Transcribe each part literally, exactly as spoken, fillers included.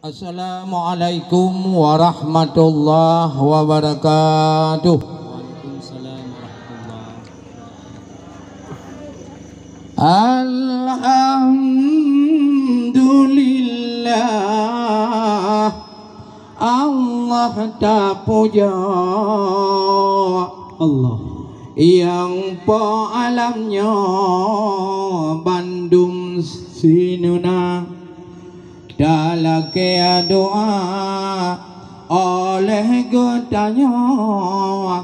Assalamualaikum warahmatullahi wabarakatuh. Waalaikumsalam warahmatullahi wabarakatuh. Alhamdulillah, Allah tapuja. Allah. Nyang po alam nyoe bandum sineuna. Talakée doa óh lheueh geutanyoe,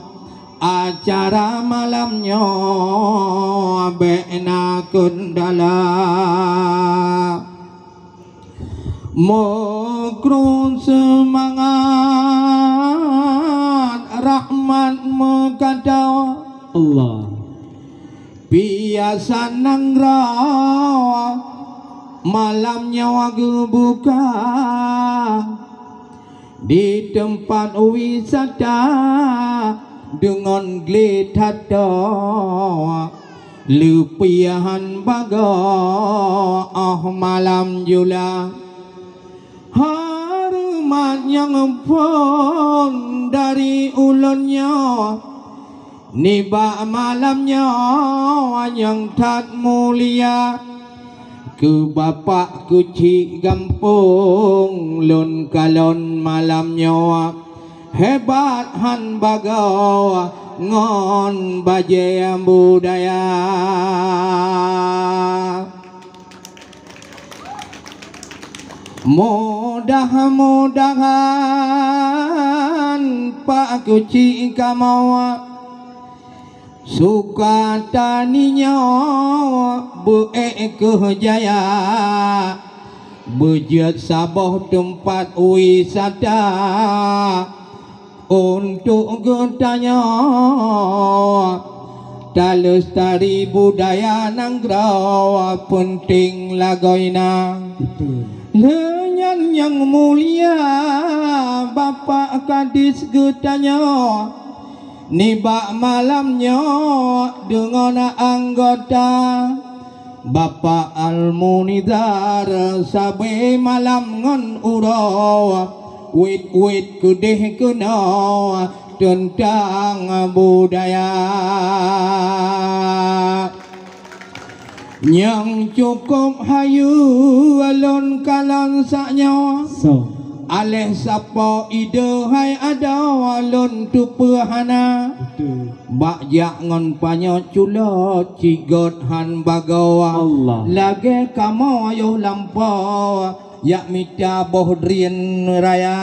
acara malam nyoe bék na keundala. Meukrue seumangat rahmat meukato. Allah. Biasa nanggroe malam nyoe geubuka di teumpat wisata deungon glé that, leupie han bagoe óh malam jula. Horeumat nyang phon dari ulôn nyoe nibak malam nyoe nyang that mulia keu bapak keuchik gampông lôn kalon malam nyoe hebat han bagoe ngon bajée budaya. Mudah-mudahan pak keuchik kamoe suka tani nyoe beuék keuh jaya beujeuet saboh teumpat wisata. Untuk geutanyoe, talestari budaya nanggroe peunteng lagoina. Betul. Leunyan nyang mulia Bapak Kadis geutanyoe, nibak malam nyoe deungon anggota Bapak Al-Munizar sabe malam ngon uroe wét-wét keudeh keunoe teuntang budaya. Nyang cukôp hayeue lôn kalon sak nyoe. So. Aléh sapo idéh hai adoe lôn teupeue hana. Betul. Bak jak ngon panyöt culot cit göt han bagoe. Allah. Lagée kamoe yoh lampôh jak mita boh drien raya.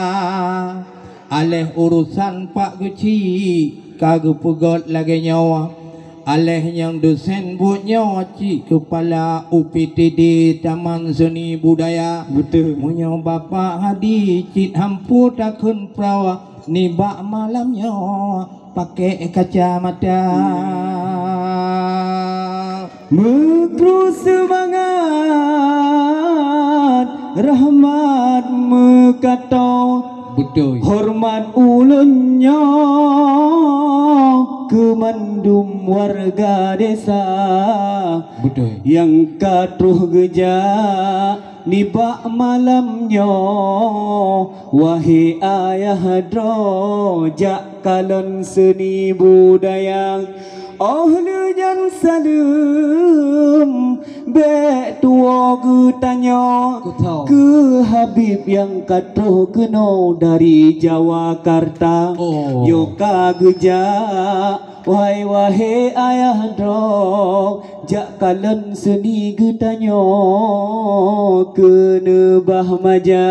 Aléh urosan pak keuchik ka geupeugöt lagée nyoe. Aléh nyang dosen buet nyoe cit keupala U P T D Taman Seni Budaya. Betul. Meunyoe Bapak Hadi cit hampu takheun prau nibak malam nyoe pakai kacamata. Meukrue seumangat rahmat meukato. Beutôi. Hormat ulôn nyoe keu mandum warga desa. Beutôi. Nyang ka troh geujak nibak malam nyoe, wahé ayah droe jak kalon seuni budaya. Óh lheueh nyan saleuem bék tuwoe geutanyoe keu Habib nyang ka troh keunoe dari Jawakarta. Oh. Nyoe ka geujak, wahé, wahé ayah droe, jak kalon seuni geutanyoe keuneubah maja.